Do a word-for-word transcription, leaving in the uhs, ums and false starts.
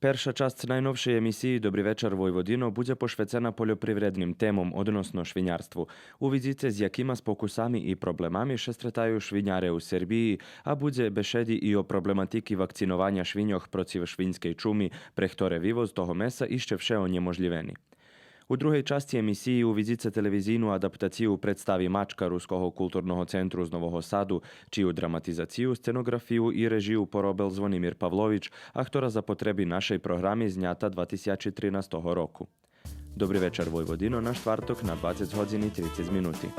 Перша часц найновшей емисиї Добри вечар, Войводино будзе пошвецена польопривредним темом, односно швинярству. Увидзице з якима спокусами и проблемами ше стретаю швиняре у Сербиї, а будзе бешеди и о проблематики вакцинованя швиньох процив швиньскей чуми, пре хторе вивоз того меса ище вше онєможлївени. У другей часци емисиї увидзице телевизийну адаптацию представи Мачка Руского културного центру з Нового Саду, чию драматизацию, сценоґрафию и режию поробел Звонимир Павлович, а хтора за потреби нашей програми знята два тисячи тринастого року. Добри вечар, Войводино, на штварток на двацец годзин и трицец минути.